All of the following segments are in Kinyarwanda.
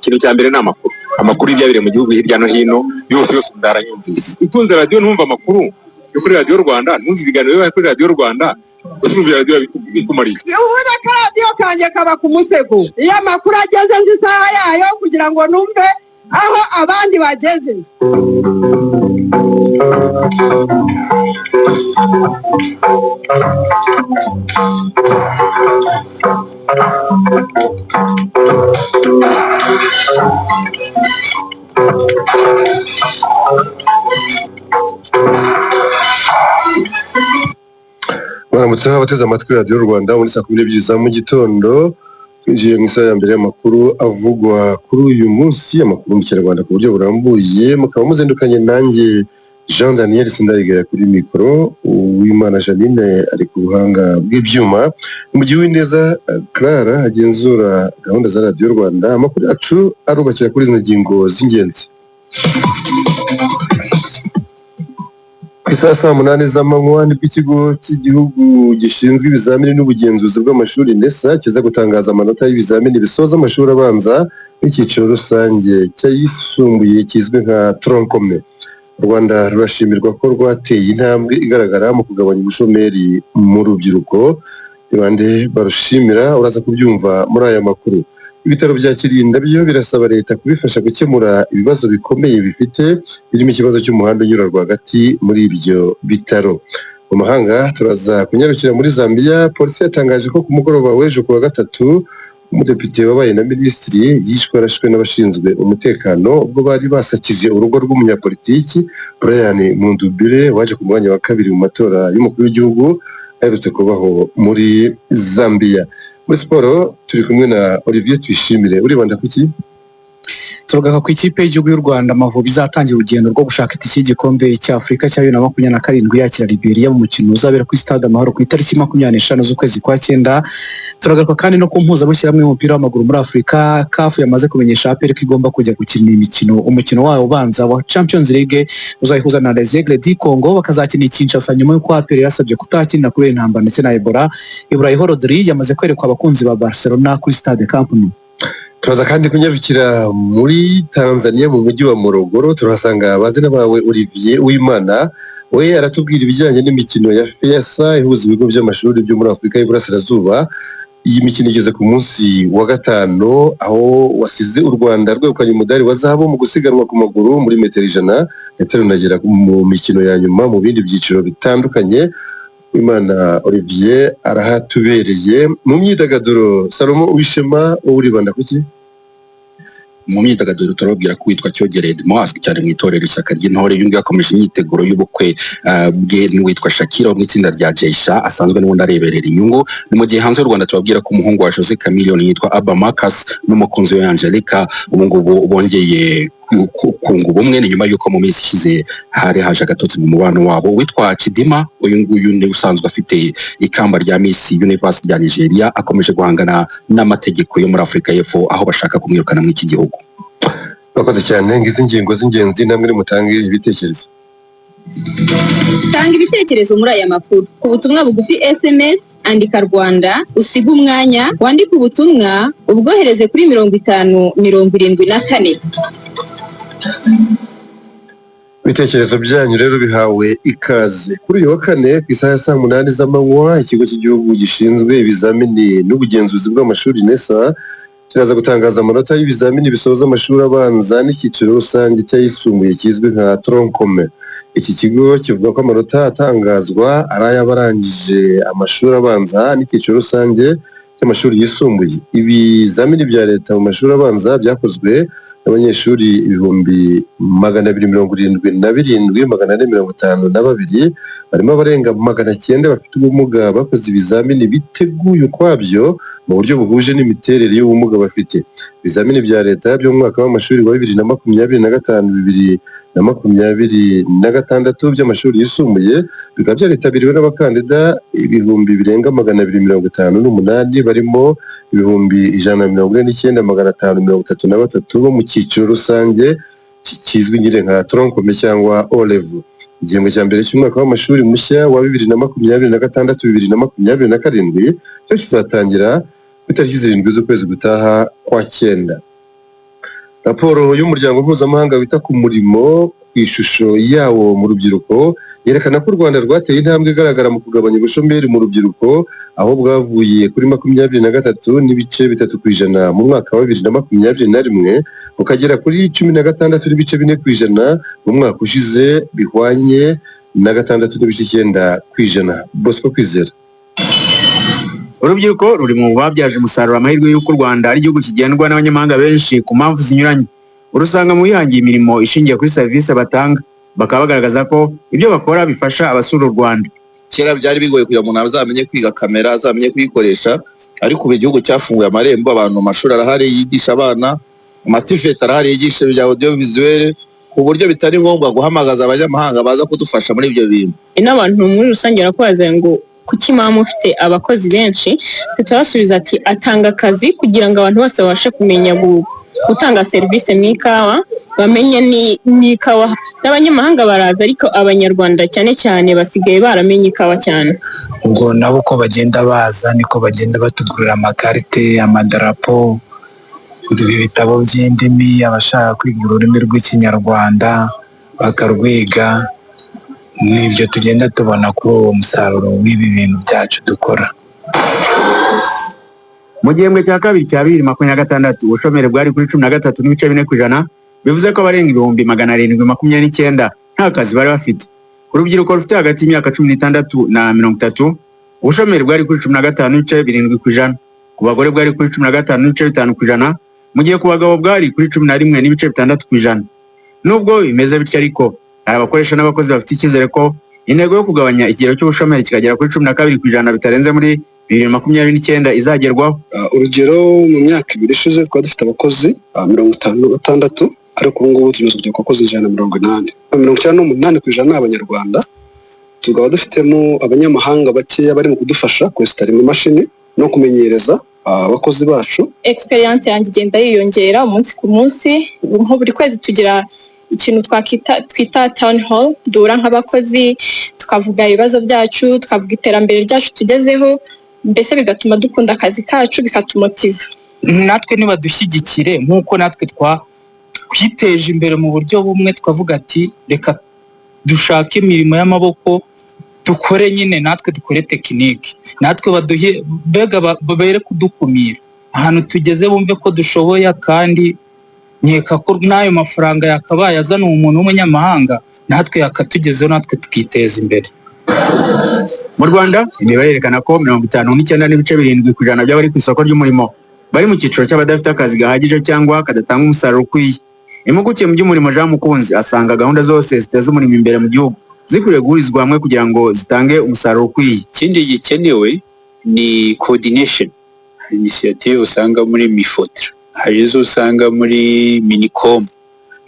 Ikintu cya mbere ni amakuru, amakuru y'ibyabereye mu gihugu hirya no hino yose yose ndaranyumvise. Utunze radiyo ntumva amakuru yo kuri Radiyo Rwanda, ntumva ibiganiro biba kuri Radiyo Rwanda, urumva radiyo bikumariye? Ubundi akaradiyo kanjye kaba ku musego. Iyo amakuru ageze, nzi isaha yayo kugira ngo numve aho abandi bageze. Mwaramutseho abateze amatwi Radiyo Rwanda. Muri saa 12 za mu gitondo twinjiye mu isaha ya mbere y'amakuru avugwa kuri uyu munsi, amakuru mu Kinyarwanda ku buryo burambuye. Mukaba muzindukanye nanjye Jean Daniel Sindayigaya kuri mikoro, Uwimana Janine ari ku buhanga bw'ibyuma, mu gihe Uwineza Clara agenzura gahunda za Radiyo Rwanda. Amakuru yacu arubakira kuri izo ngingo z'ingenzi. Ku isaha saa 8 z'amanywa nibwo ikigo cy'igihugu gishinzwe ibizamini n'ubugenzuzi bw'amashuri, NESA, kiza gutangaza amanota y'ibizamini bisoza amashuri abanza n'icyiciro rusange cy'ayisumbuye kizwi nka tronc commun. U Rwanda rurashimirwa ko rwateye intambwe igaragara mu kugabanya ubushomeri mu rubyiruko. Ni bande barushimira? Uraza kubyumva muri aya makuru. Ibitaro bya Kirinda byo birasaba leta kubifasha gukemura ibibazo bikomeye bifite, birimo ikibazo cy'umuhanda unyura rwagati muri ibyo bitaro. Mu mahanga turaza kunyarukira muri Zambia. Polisi yatangaje ko ku mugoroba w'ejo ku wa gatatu umudepite wabaye na minisitiri yishwe arashwe n'abashinzwe umutekano ubwo bari basakije urugo rw'umunyapolitiki Brian Mundubile, waje ku mwanya wa kabiri mu matora y'umukuru w'igihugu aherutse kubaho muri Zambia. Muri siporo turi kumwe na Olivier Tuyishimire. Uribanda kuki? Turagaruka ku ikipe y'igihugu y'u Rwanda Amavubi izatangira urugendo rwo gushaka itike y'igikombe cya Afurika cya 2027, yakira Liberia mu mukino uzabera kuri Stade Amahoro ku itariki 25 z'ukwezi kwa cyenda. Turagaruka kandi no ku mpuzamashyirahamwe y'umupira w'amaguru muri Afurika, CAF, yamaze kumenyesha APR ko igomba kujya gukina imikino, umukino wayo ubanza wa Champions League uzayihuza na Les Aigles du Congo, bakazakina i Kinshasa, nyuma y'uko APR yasabye kutahakinira kubera intambara ndetse na Ebola. Ibrahim Rodri yamaze kwerekwa abakunzi ba Barcelona kuri Stade Camp Nou. Turaza kandi kunyarukira muri Tanzania, mu mujyi wa Morogoro, turahasanga abazina bawe Olivier Uwimana. We aratubwira ibijyanye n'imikino ya FEASSSA ihuza ibigo by'amashuri byo muri Afurika y'Iburasirazuba. Iyi mikino igeze ku munsi wa gatanu, aho wasize u Rwanda rwegukanye umudari wa zahabu mu gusiganwa ku maguru muri metero 100, ndetse runagera mu mikino ya nyuma mu bindi byiciro bitandukanye. Uwimana Olivier arahatubereye. Mu myidagaduro, Salomo Uwishema, wowe uribanda kuki? Mu myidagaduro turababwira ko witwa Cyogere Edmond, azwi cyane mu itorero Ishyaka ry'Intore, uyu nguyu akomeje imyiteguro y'ubukwe bwe n'uwitwa Shakira wo mu itsinda rya Jay Sha, asanzwe n'ubundi areberera inyungu. Ni mu gihe hanze y'u Rwanda tubabwira ko umuhungu wa Jose Chameleone yitwa Abba Marcus n'umukunzi we Angelica ubu ngubu bongeye kunga ubumwe. Ni nyuma y'uko mu minsi ishize hari haje agatotsi mu mubano wabo. Witwa Chidima, uyu nguyu ni usanzwe afite ikamba rya Miss Universe rya Nigeria, akomeje guhangana n'amategeko yo muri Afurika y'Epfo, aho bashaka kumwirukana muri iki gihugu. Murakoze cyane. Ngizi ingingo z'ingenzi, namwe mutange ibitekerezo. Tanga ibitekerezo muri aya makuru ku butumwa bugufi SMS. Andika Rwanda, usige umwanya, wandike ubutumwa, ubwohereze kuri 5074. Ibitekerezo byanyu rero bihawe ikaze. Kuri uyu wa kane ku isaha ya saa 8 z'amanywa, ikigo cy'igihugu gishinzwe ibizamini n'ubugenzuzi bw'amashuri, NESA, kiraza gutangaza amanota y'ibizamini bisoza amashuri abanza n'icyiciro rusange cy'ayisumbuye kizwi nka tronc commun. Iki kigo kivuga ko amanota atangazwa ari ay'abarangije amashuri abanza n'icyiciro rusange cy'amashuri yisumbuye. Ibizamini bya leta mu mashuri abanza byakozwe n'abanyeshuri 277,452, barimo abarenga 900 bafite ubumuga bakoze ibizamini biteguye ukwabyo mu buryo buhuje n'imiterere y'ubumuga bafite. Ibizamini bya leta byo mu mwaka w'amashuri wa 2025 2026 by'amashuri yisumbuye bikaba byaritabiriwe n'abakandida ibihumbi birenga 258, barimo 149,533 bo mu cyiciro rusange kizwi nyine nka tronc commun cyangwa O level. Igihembwe cya mbere cy'umwaka w'amashuri mushya wa 2026 2027 cyo kizatangira ku itariki 7 z'ukwezi gutaha kwa cyenda. Raporo y'umuryango mpuzamahanga wita ku murimo ku ishusho yawo mu rubyiruko yerekana ko u Rwanda rwateye intambwe igaragara mu kugabanya ubushomeri mu rubyiruko, aho bwavuye kuri 23.3% mu mwaka wa 2021 bukagera kuri 16.4% mu mwaka ushize, bihwanye na 6.9%. Bosco Kwizera. Urubyiruko ruri mu babyaje umusaruro amahirwe y'uko u Rwanda ari igihugu kigendwa n'abanyamahanga benshi ku mpamvu zinyuranye. Urusanga mu bihangiye imirimo ishingiye kuri serivisi batanga, bakaba bagaragaza ko ibyo bakora bifasha abasura u Rwanda. Kera byari bigoye kugira ngo umuntu azamenye kwiga kamera, azamenye kuyikoresha, ariko ubu igihugu cyafunguye amarembo. Abantu mu mashuri arahari yigisha abana, ama TVET arahari yigisha ibya audiovisuel, ku buryo bitari ngombwa guhamagaza abanyamahanga baza kudufasha muri ibyo bintu. N'abantu muri rusange barakubaza ngo kuki mama mufite abakozi benshi? Turabasubiza ati atanga akazi kugira ngo abantu bose babashe kumenya gutanga serivisi mu ikawa, bamenye n'ikawa. N'abanyamahanga baraza, ariko Abanyarwanda cyane cyane basigaye baramenye ikawa cyane. Ubwo nabo uko bagenda baza niko bagenda batugurira amakarite, amadarapo, ibitabo by'indimi, abashaka kwiga ururimi rw'Ikinyarwanda bakarwiga. N'ibyo tugenda tubona kuri uwo musaruro w'ibi bintu byacu dukora. Mu gihembwe cya kabiri cya 2026, ubushomeri bwari kuri 13.4%, bivuze ko abarenga 729,000 nta kazi bari bafite. Urubyiruko rufite hagati y'imyaka 16 na 30, ubushomeri bwari kuri 15.7%. Ku bagore bwari kuri 15.5%, mu gihe ku bagabo bwari kuri 11.6%. Nubwo bimeze bityo ariko, hari abakoresha n'abakozi bafite icyizere ko intego yo kugabanya ikigero cy'ubushomeri kikagera kuri 12% bitarenze muri 2029 izagerwaho. Urugero, mu myaka 2 ishize twari dufite abakozi 56, ariko ubu ngubu tumaze kugera ku bakozi 180. 98% ni Abanyarwanda, tukaba dufitemo abanyamahanga bakeya barimo kudufasha kwesitara imashini no kumenyereza abakozi bacu. Experience yanjye igenda yiyongera umunsi ku munsi. Nko buri kwezi tugira ikintu twakita twita town hall, duhura nk'abakozi tukavuga ibibazo byacu, tukavuga iterambere ryacu tugezeho, mbese bigatuma dukunda akazi kacu, bikatumotiva. Natwe nibadushyigikire nk'uko natwe twiteje imbere mu buryo bumwe, tukavuga ati reka dushake imirimo y'amaboko dukore nyine, natwe dukore tekinike, natwe baduhe, mbega babere kudukumira ahantu tugeze, bumve ko dushoboye. Kandi nkeka ko n'ayo mafaranga yakabaye azana umuntu w'umunyamahanga natwe yakatugezeho, natwe tukiteza imbere. Mu Rwanda, imibare yerekana ko 59.7% by'abari ku isoko ry'umurimo bari mu cyiciro cy'abadafite akazi gahagije cyangwa kadatanga umusaruro ukwiye. Impuguke mu by'umurimo Jean Mukunzi asanga gahunda zose ziteza umurimo imbere mu gihugu zikwiriye guhurizwa hamwe kugira ngo zitange umusaruro ukwiye. Ikindi gikenewe ni coordination. Hari initiative usanga muri MIFOTRA, hari izo usanga muri MINICOM,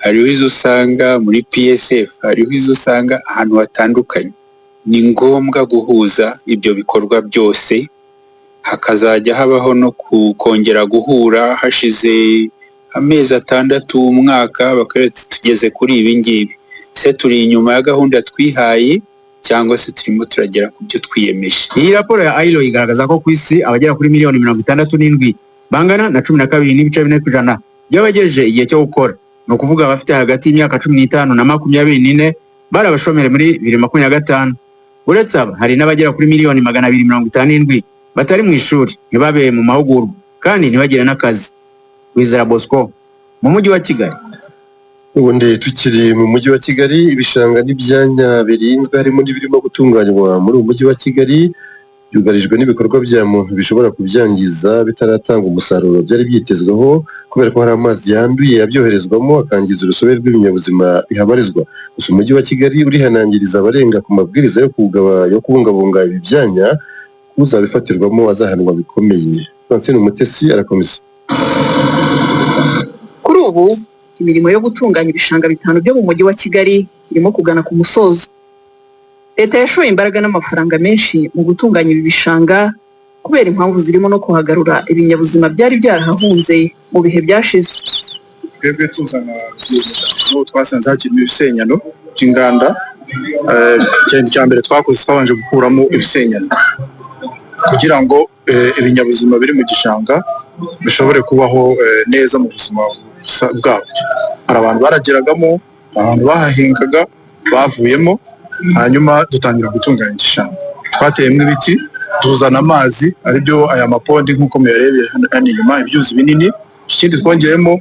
hariho izo usanga muri PSF, hariho izo usanga ahantu hatandukanye. Ni ngombwa guhuza ibyo bikorwa byose, hakazajya habaho no kongera guhura hashize amezi 6, umwaka, bakareka tugeze kuri ibi ngibi, se turi inyuma ya gahunda twihaye cyangwa se turimo turagera ku byo twiyemeje? Iyi raporo ya ILO igaragaza ko ku isi abagera kuri miliyoni 67 bangana na 12.4% by'abagejeje igihe cyo gukora, ni ukuvuga abafite hagati y'imyaka 15 na 24, bari abashomeri muri 2025. Uretse aba, hari n'abagera kuri miliyoni 257 batari mu ishuri, ntibabe mu mahugurwa kandi ntibagire n'akazi. Wizera Bosco mu mujyi wa Kigali. Ubundi tukiri mu mujyi wa Kigali, ibishanga n'ibyanya birinzwe harimo n'ibirimo gutunganywa muri uyu mujyi wa Kigali byugarijwe n'ibikorwa bya muntu bishobora kubyangiza bitaratanga umusaruro byari byitezweho, kubera ko hari amazi yanduye abyoherezwamo akangiza urusobe rw'ibinyabuzima bihabarizwa. Gusa umujyi wa Kigali urihanangiriza abarenga ku mabwiriza yo kubungabunga ibi byanya, uzabifatirwamo azahanwa bikomeye. Francine Umutesi arakomeza. Kuri ubu imirimo yo gutunganya ibishanga bitanu byo mu mujyi wa Kigali irimo kugana ku musozo. Leta yashoye imbaraga n'amafaranga menshi mu gutunganya ibi bishanga kubera impamvu zirimo no kuhagarura ibinyabuzima byari byarahahunze mu bihe byashize. Twebwe tuzana rwiyemezamirimo twasanze hakirimo ibisenyano by'inganda. Ikintu cya mbere twakoze, twabanje gukuramo ibisenyano kugira ngo ibinyabuzima biri mu gishanga bishobore kubaho neza mu buzima. bwabyo. Hari abantu baragiragamo, abantu bahahingaga bavuyemo, hanyuma dutangira gutunganya igishanga. Twateyemo ibiti, tuzana amazi, aribyo aya maponds nk'uko muyarebeye hano inyuma, ibyuzi binini. Ikindi twongeyemo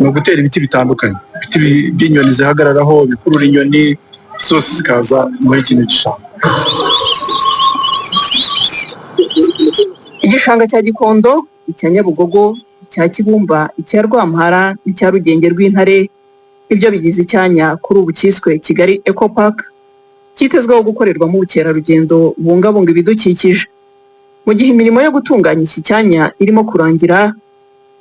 ni ugutera ibiti bitandukanye, ibiti by'inyoni zihagararaho, bikurura inyoni zose zikaza muri kino gishanga. Igishanga cya Gikondo, icya Nyabugogo, icya Kibumba, icya Rwampara n'icya Rugenge rw'Intare nibyo bigize icyanya kuri ubu cyiswe Kigali Eco Park, cyitezweho gukorerwamo ubukerarugendo bubungabunga ibidukikije. Mu gihe imirimo yo gutunganya iki cyanya irimo kurangira,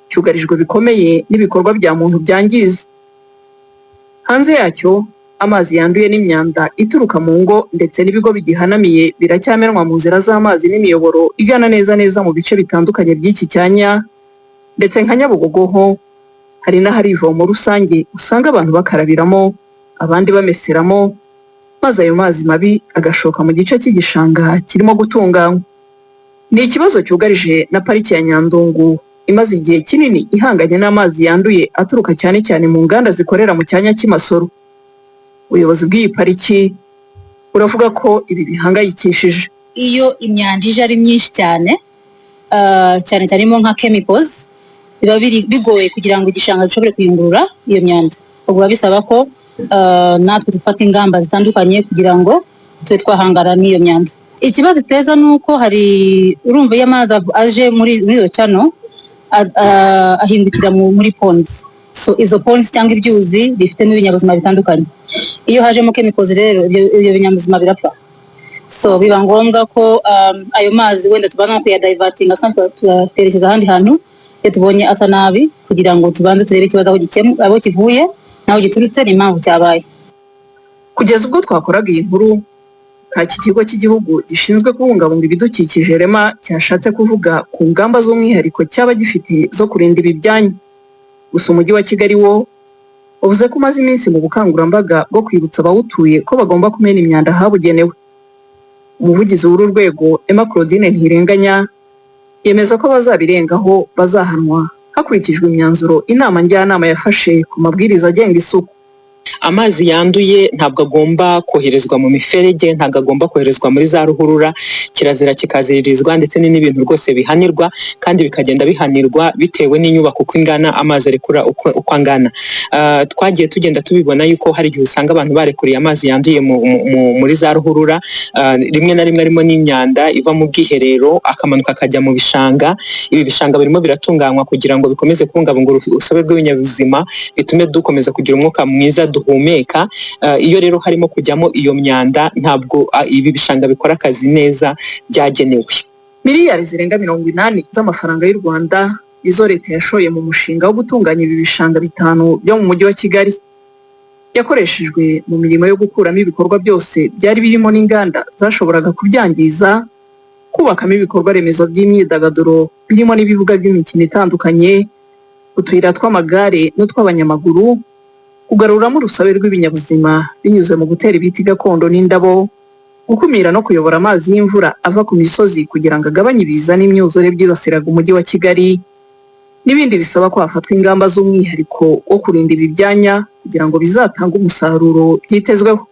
cyugarijwe bikomeye n'ibikorwa bya muntu byangiza. Hanze yacyo, amazi yanduye n'imyanda ituruka mu ngo ndetse n'ibigo bigihanamiye biracyamenwa mu nzira z'amazi n'imiyoboro igana neza neza mu bice bitandukanye by'iki cyanya, ndetse nka Nyabugogo ho hari n'ahari ivomo rusange usanga abantu bakarabiramo, abandi bameseramo, maze ayo mazi mabi agashoka mu gice cy'igishanga kirimo gutunganywa. Ni ikibazo cyugarije na pariki ya Nyandungu imaze igihe kinini ihanganye n'amazi yanduye aturuka cyane cyane mu nganda zikorera mu cyanya cy'i Masoro. Ubuyobozi bw'iyi pariki buravuga ko ibi bihangayikishije. Iyo imyanda ije ari myinshi cyane, cyane cyane irimo nka chemicals, biba biri bigoye kugira ngo igishanga gishobore kuyungurura iyo myanda. Ubwo biba bisaba ko natwe dufata ingamba zitandukanye kugira ngo tube twahangana n'iyo myanda. Ikibazo iteza ni uko hari, urumva, iyo amazi aje muri iyo channel ahingukira muri ponds. So izo ponds cyangwa ibyuzi bifitemo ibinyabuzima bitandukanye. Iyo hajemo chemicals rero, ibyo binyabuzima birapfa. So biba ngombwa ko ayo mazi wenda tubanza kuyadivertinga, tuyaterekeza ahandi hantu iyo tubonye asa nabi, kugira ngo tubanze turebe ikibazo aho kivuye n'aho giturutse n'impamvu cyabaye. Kugeza ubwo twakoraga iyi nkuru, nta iki kigo cy'igihugu gishinzwe kubungabunga ibidukikije REMA cyashatse kuvuga ku ngamba z'umwihariko cyaba gifite zo kurinda ibi byanya. Gusa Umujyi wa Kigali wo wavuze ko umaze iminsi mu bukangurambaga bwo kwibutsa abawutuye ko bagomba kumena imyanda ahabugenewe. Umuvugizi w'uru rwego, Emma Claudine Ntirenganya, yemeza ko abazabirengaho bazahanwa hakurikijwe imyanzuro inama njyanama yafashe ku mabwiriza agenga isuku. Amazi yanduye ntabwo agomba koherezwa mu miferege, ntabwo agomba koherezwa muri za ruhurura. Kirazira kikaziririzwa, ndetse ni n'ibintu rwose bihanirwa, kandi bikagenda bihanirwa bitewe n'inyubako uko ingana, amazi arekura uko angana. Twagiye tugenda tubibona yuko hari igihe usanga abantu barekuriye amazi yanduye muri za ruhurura, rimwe na rimwe harimo n'imyanda iva mu bwiherero, akamanuka akajya mu bishanga. Ibi bishanga birimo biratunganywa kugira ngo bikomeze kubungabunga urusobe rw'ibinyabuzima, bitume dukomeza kugira umwuka mwiza duhumeka. Iyo rero harimo kujyamo iyo myanda, ntabwo ibi bishanga bikora akazi neza byagenewe. Miliyari zirenga 80 z'amafaranga y'u Rwanda izo leta yashoye mu mushinga wo gutunganya ibi bishanga bitanu byo mu Mujyi wa Kigali, yakoreshejwe mu mirimo yo gukuramo ibikorwa byose byari birimo n'inganda zashoboraga kubyangiza, kubakamo ibikorwa remezo by'imyidagaduro birimo n'ibibuga by'imikino itandukanye, utuyira tw'amagare n'utw'abanyamaguru, kugaruramo urusobe rw'ibinyabuzima binyuze mu gutera ibiti gakondo n'indabo, gukumira no kuyobora amazi y'imvura ava ku misozi kugira ngo agabanye ibiza n'imyuzure byibasiraga Umujyi wa Kigali, n'ibindi bisaba ko hafatwa ingamba z'umwihariko wo kurinda ibi byanya kugira ngo bizatange umusaruro byitezweho.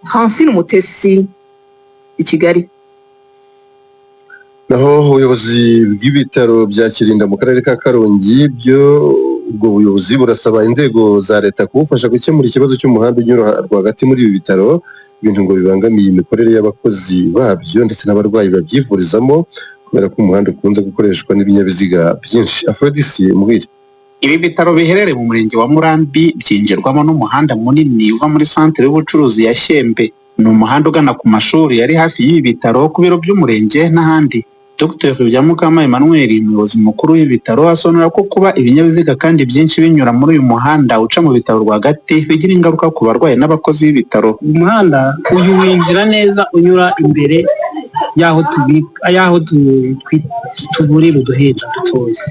Hansine Umutesi, i Kigali. Naho ubuyobozi bw'ibitaro bya Kirinda mu karere ka Karongi byo, ubwo buyobozi burasaba inzego za leta kubufasha gukemura ikibazo cy'umuhanda unyura rwagati muri ibi bitaro, ibintu ngo bibangamiye imikorere y'abakozi babyo ndetse n'abarwayi babyivurizamo, kubera ko umuhanda ukunze gukoreshwa n'ibinyabiziga byinshi. Aphrodis Muhire. Ibi bitaro biherereye mu murenge wa Murambi byinjirwamo n'umuhanda munini uva muri santere y'ubucuruzi ya Shyembe. Ni umuhanda ugana ku mashuri yari hafi y'ibi bitaro, ku biro by'umurenge n'ahandi. Dr Byamukama Emmanuel, umuyobozi mukuru w'ibitaro, asobanura ko kuba ibinyabiziga kandi byinshi binyura muri uyu muhanda uca mu bitaro rwagati bigira ingaruka ku barwayi n'abakozi b'ibitaro. Umuhanda uyu winjira neza unyura imbere y'aho tubika, y'aho tuvurira uduhinja dutoya.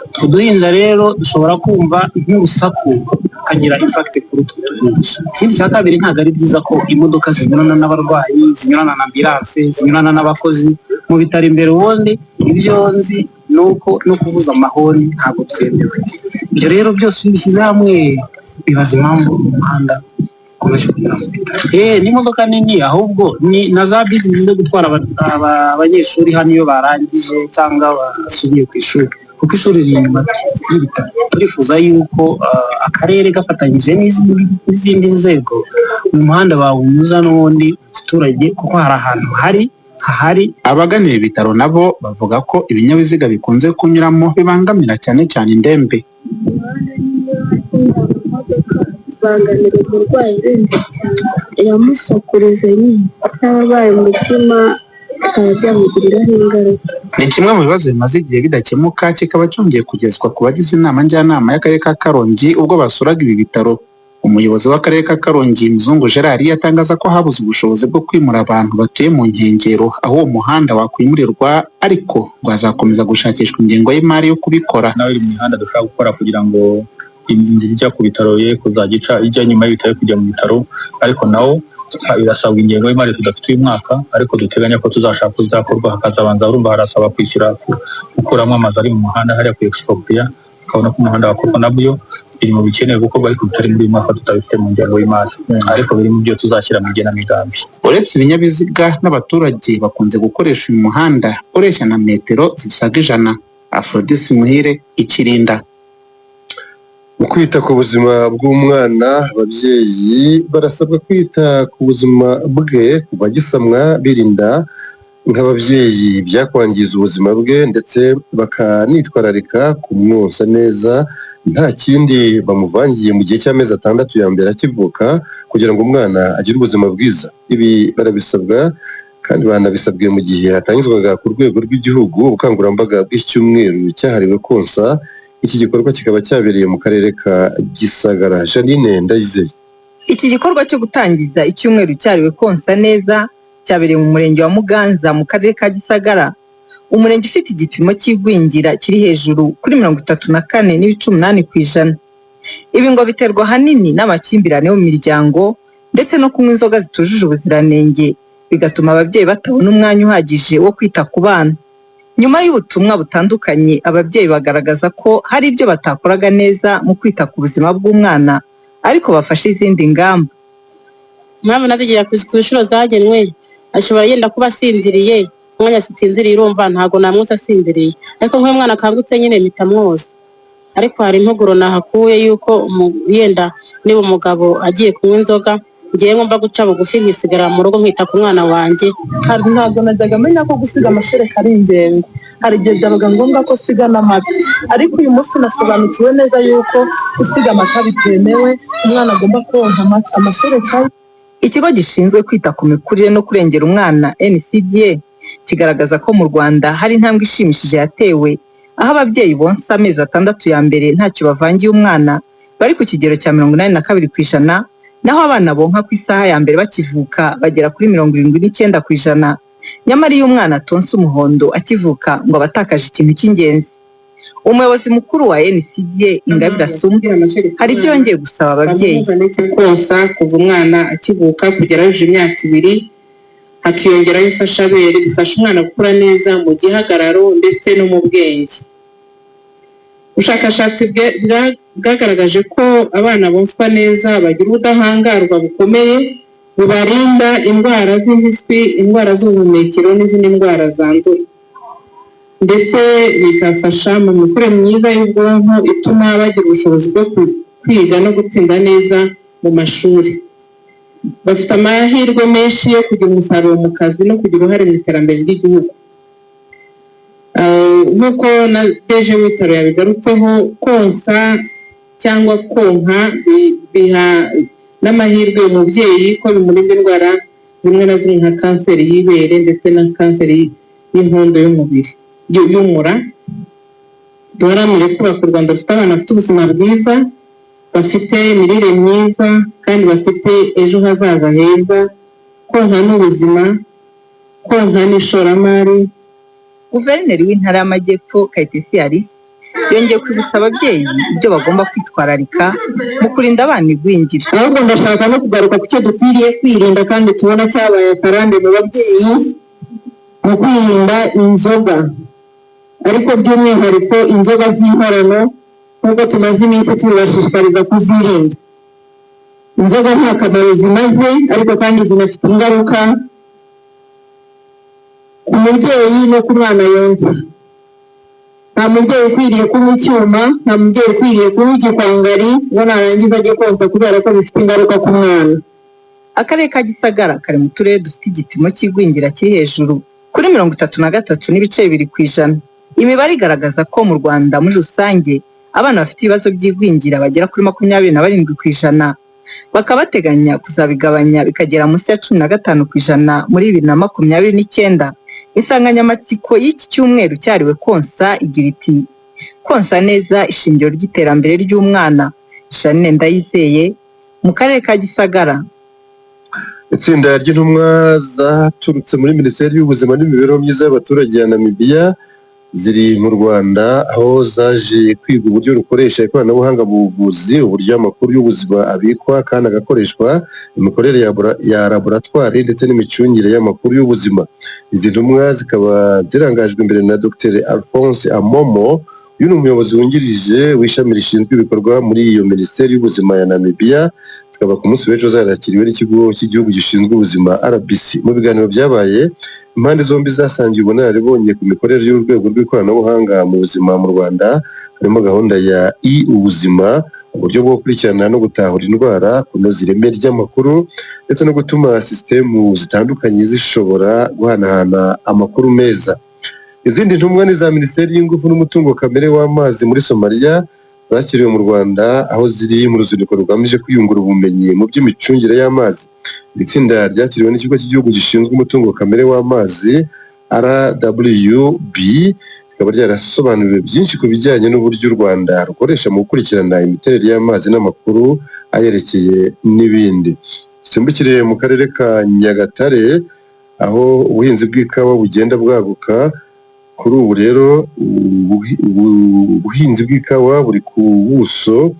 Utwo duhinja rero dushobora kumva nk'urusaku rukagira impact kuri utwo duhinja. Ikindi cya kabiri, ntabwo ari byiza ko imodoka zinyurana n'abarwayi, zinyurana na ambulance, zinyurana n'abakozi mu bitaro imbere. Ubundi ibyo nzi ni uko no kuvuza amahoni ntabwo byemewe. Ibyo rero byose iyo ubishyize hamwe bibaza impamvu umuhanda ukomeje kunyura mu bitaro. N'imodoka nini ahubwo ni na za bisi zize gutwara abanyeshuri hano iyo barangije cyangwa basubiye ku ishuri, kuko ishuri riri inyuma y'ibitaro. Turifuza yuko akarere gafatanyije n'izindi nzego uyu muhanda bawunyuza n'ubundi mu giturage, kuko hari ahantu hari hahari. Abagana ibi bitaro nabo bavuga ko ibinyabiziga bikunze kunyuramo bibangamira cyane cyane indembe. Bangamira umurwayi urembye cyane, iramusakuriza nyine, n'abarwaye umutima bikaba byamugiriraho ingaruka. Ni kimwe mu bibazo bimaze igihe bidakemuka, kikaba cyongeye kugezwa ku bagize inama njyanama y'akarere ka Karongi ubwo basuraga ibi bitaro. Umuyobozi w'akarere ka Karongi, Muzungu Gerard, atangaza ko habuze ubushobozi bwo kwimura abantu batuye mu nkengero aho uwo muhanda wakwimurirwa, ariko ngo hazakomeza gushakishwa ingengo y'imari yo kubikora. Nawe iri mu mihanda dushobora gukora kugira ngo inzira ijya ku bitaro ye kuzajya ica ijya nyuma y'ibitaro kujya mu bitaro, ariko nawo birasabwa ingengo y'imari tudafite uyu mwaka, ariko duteganya ko tuzashaka kuzakorwa. Hakazabanza, urumva harasaba kwishyura, gukuramo amazu ari mu muhanda hariya ku exproprier, ukabona ko umuhanda wakorwa. Nabyo biri mu bikenewe gukorwa, ariko bitari muri uyu mwaka, tutabifite mu ngengo y'imari, ariko biri mu byo tuzashyira mu igenamigambi. Uretse ibinyabiziga n'abaturage bakunze gukoresha uyu muhanda ureshya na metero zisaga 100. Aphrodis Muhire, Ikirinda. Mu kwita ku buzima bw'umwana, ababyeyi barasabwa kwita ku buzima bwe kuva agisamwa, birinda nk'ababyeyi byakwangiza ubuzima bwe, ndetse bakanitwararika kumwonsa neza nta kindi bamuvangiye mu gihe cy'amezi 6 ya mbere akivuka, kugira ngo umwana agire ubuzima bwiza. Ibi barabisabwa kandi banabisabwe mu gihe hatangizwaga ku rwego rw'igihugu ubukangurambaga bw'icyumweru cyahariwe konsa. Iki gikorwa kikaba cyabereye mu karere ka Gisagara. Janine Ndayizeye. Iki gikorwa cyo gutangiza icyumweru cyahariwe konsa neza cyabereye mu murenge wa Muganza mu karere ka Gisagara, umurenge ufite igipimo cy'igwingira kiri hejuru kuri 34.8%. Ibi ngo biterwa ahanini n'amakimbirane yo mu miryango ndetse no kunywa inzoga zitujuje ubuziranenge, bigatuma ababyeyi batabona umwanya uhagije wo kwita ku bana. Nyuma y'ubutumwa butandukanye, ababyeyi bagaragaza ko hari ibyo batakoraga neza mu kwita ku buzima bw'umwana, ariko bafashe izindi ngamba. Impamvu nazigira ku nshuro zagenwe, ashobora yenda kuba asinziriye, umwanya asinziriye urumva ntabwo namwosa asinziriye, ariko nk'uyu mwana akangutse nyine mpita mwoza. Ariko hari impuguro nahakuye yuko yenda niba umugabo agiye kunywa inzoga, ngiye ngomba guca bugufi nkisigara mu rugo nkita ku mwana wanjye. Ntabwo najyaga menya ko gusiga amashereka ari ingengo. Hari igihe byabaga ngombwa ko siga n'amata, ariko uyu munsi nasobanukiwe neza yuko gusiga amata bitemewe, umwana agomba konka amashereka. Ikigo gishinzwe kwita ku mikurire no kurengera umwana NCDA kigaragaza ko mu Rwanda hari intambwe ishimishije yatewe, aho ababyeyi bonsa amezi 6 ya mbere ntacyo bavangiye umwana bari ku kigero cya 82%, naho abana bonka ku isaha ya mbere bakivuka bagera kuri 79%. Nyamara iyo umwana atonse umuhondo akivuka ngo aba atakaje ikintu cy'ingenzi. Umuyobozi mukuru wa NCDA Ingabire Asumba hari ibyo yongeye gusaba ababyeyi. Konsa kuva umwana akivuka kugera yujuje imyaka 2, hakiyongeraho imfashabere bifasha umwana gukura neza mu gihagararo ndetse no mu bwenge. Ubushakashatsi bwagaragaje ko abana bonswa neza bagira ubudahangarwa bukomeye bubarinda indwara z'impiswi, indwara z'ubuhumekero n'izindi ndwara zandura, ndetse bigafasha mu mikurire myiza y'ubwonko ituma bagira ubushobozi bwo kwiga no gutsinda neza mu mashuri. Bafite amahirwe menshi yo kugira umusaruro mu kazi no kugira uruhare mu iterambere ry'igihugu. Nk'uko na DG w'ibitaro yabigarutseho, konsa cyangwa konka biha n'amahirwe umubyeyi ko bimurinda indwara zimwe na zimwe nka kanseri y'ibere ndetse na kanseri y'inkondo y'umubiri y'umura. Duharanire kubaka u Rwanda rufite abana bafite ubuzima bwiza, bafite imirire myiza kandi bafite ejo hazaza heza. Konka ni ubuzima, konka ni ishoramari. Guverineri w'Intara y'Amajyepfo Kayitesi Alice yongeye kwibutsa ababyeyi ibyo bagomba kwitwararika mu kurinda abana igwingira. Ahubwo ndashaka no kugaruka ku cyo dukwiriye kwirinda kandi tubona cyabaye akarande mu babyeyi, mu kwirinda inzoga, ariko by'umwihariko inzoga z'inkorano. Nk'uko tumaze iminsi tubibashishikariza kuzirinda. Inzoga nta kamaro zimaze, ariko kandi zinafite ingaruka ku mubyeyi no ku mwana yonsa. Nta mubyeyi ukwiriye kunywa icyuma, nta mubyeyi ukwiriye kunywa igikwangari ngo narangiza ajye konsa, kubera ko bifite ingaruka ku mwana. Akarere ka Gisagara kari mu turere dufite igipimo cy'igwingira kiri hejuru kuri 33.2%. Imibare igaragaza ko mu Rwanda muri rusange abana bafite ibibazo by'igwingira bagera kuri 27%, bakaba bateganya kuzabigabanya bikagera munsi ya 15% muri 2029. Insanganyamatsiko y'iki cyumweru cyahariwe konsa igira iti: "Konsa neza, ishingiro ry'iterambere ry'umwana." Janine Ndayizeye, mu karere ka Gisagara. Itsinda ry'intumwa zaturutse muri Minisiteri y'Ubuzima n'Imibereho Myiza y'Abaturage ya Namibiya ziri mu Rwanda, aho zaje kwiga uburyo rukoresha ikoranabuhanga mu buvuzi, uburyo amakuru y'ubuzima abikwa kandi agakoreshwa, imikorere ya laboratwari ndetse n'imicungire y'amakuru y'ubuzima. Izi ntumwa zikaba zirangajwe imbere na Dr Alphonse Amomo. Uyu ni umuyobozi wungirije w'ishami rishinzwe ibikorwa muri iyo Minisiteri y'Ubuzima ya Namibiya. Zikaba ku munsi w'ejo zarakiriwe n'Ikigo cy'Igihugu gishinzwe Ubuzima, RBC. Mu biganiro byabaye, impande zombi zasangiye ubunararibonye ku mikorere y'urwego rw'ikoranabuhanga mu buzima mu Rwanda, harimo gahunda ya i ubuzima, uburyo bwo gukurikirana no gutahura indwara, kunoza ireme ry'amakuru ndetse no gutuma sisitemu zitandukanye zishobora guhanahana amakuru meza. Izindi ntumwa ni za Minisiteri y'Ingufu n'Umutungo Kamere w'Amazi muri Somaliya, zakiriwe mu Rwanda aho ziri mu ruzinduko rugamije kwiyungura ubumenyi mu by'imicungire y'amazi. Iri tsinda ryakiriwe n'Ikigo cy'Igihugu gishinzwe Umutungo Kamere w'Amazi, RWB, rikaba ryarasobanuriwe byinshi ku bijyanye n'uburyo u Rwanda rukoresha mu gukurikirana imiterere y'amazi n'amakuru ayerekeye n'ibindi. Dusimbukire mu karere ka Nyagatare, aho ubuhinzi bw'ikawa bugenda bwaguka. Kuri ubu rero ubuhinzi bw'ikawa buri ku buso